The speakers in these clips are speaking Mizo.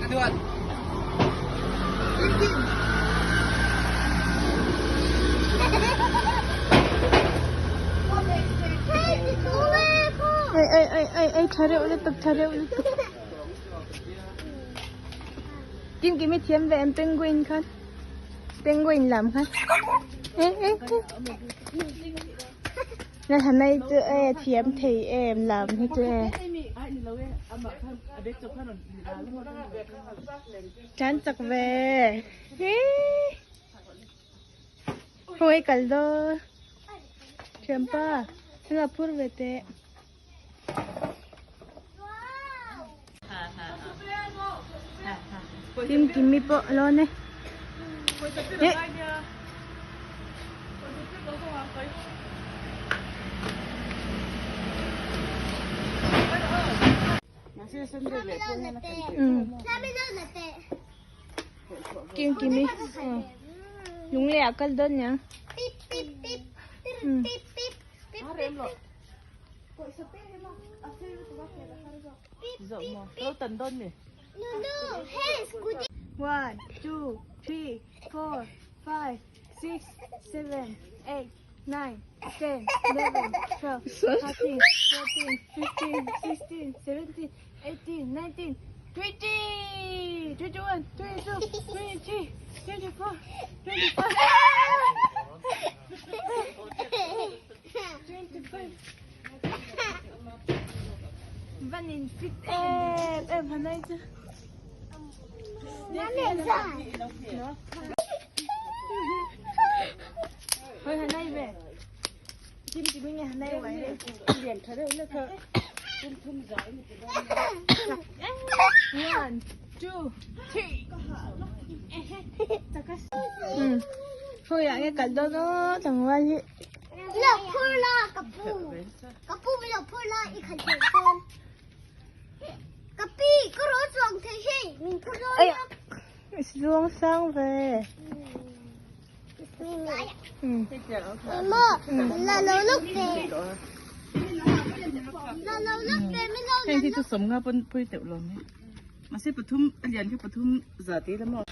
Ai ai ai ai ai tha reuh lutuk tha reuh lutuk. Kim kim i thiam ve em penguin khan penguin lam khan eh eh eh na hanai chu e thiam thei em lam hi chu e chan chak ve hee khawngaih kal dawn thianpa thil a phur ve teh. Kim Kimi pawh a lawn e. Eh. Kim Kimi. Lung leh ah kal dawn nia. One, two, three, four, five, six, seven, eight, nine, ten, eleven, 12, 13, 14, 15, 16, 17, 18, 19, 20, 21, 22, 23, 24, 25. 25. Van in fit em em hả nay chứ? Thôi hả nay về. Kim chỉ mới nghe hả nay vậy. One, two, three. Thôi ạ, nghe cả đó đó, thằng Hoa hi. Ây Luang sang ve. Heng hi chu sawmnga pawn pui teuh lo mai. Mahse pathum a lian kha pathum za tih ila maw.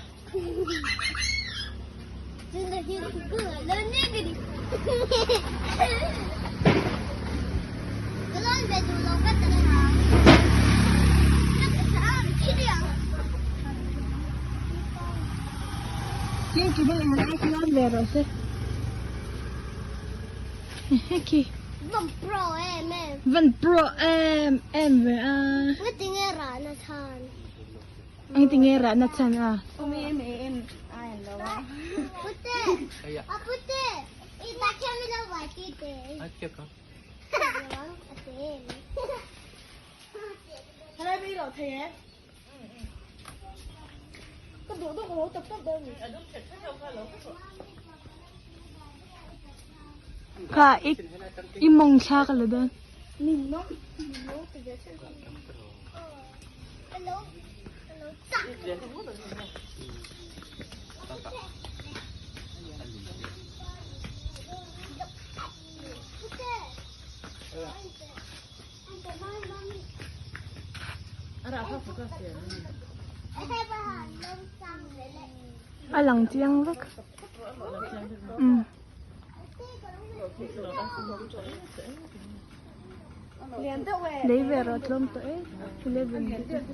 Kim kim hi han ai khian ve rawh se. Khi. Van pro em em. Van pro em em ve a. Ngatinge rah na chhan. Engtinge rah na chhan a. Pute. A pute. I ta khian mi lo vai ti te. A chiak a. A te. Helai mi lo thei e. Ka duh duh ka lo tap tap dawn ni. Kha i i mawng thla ka la dawn. A lang chiang vek. Umm. Lei ve rawh tlawm tawh e 11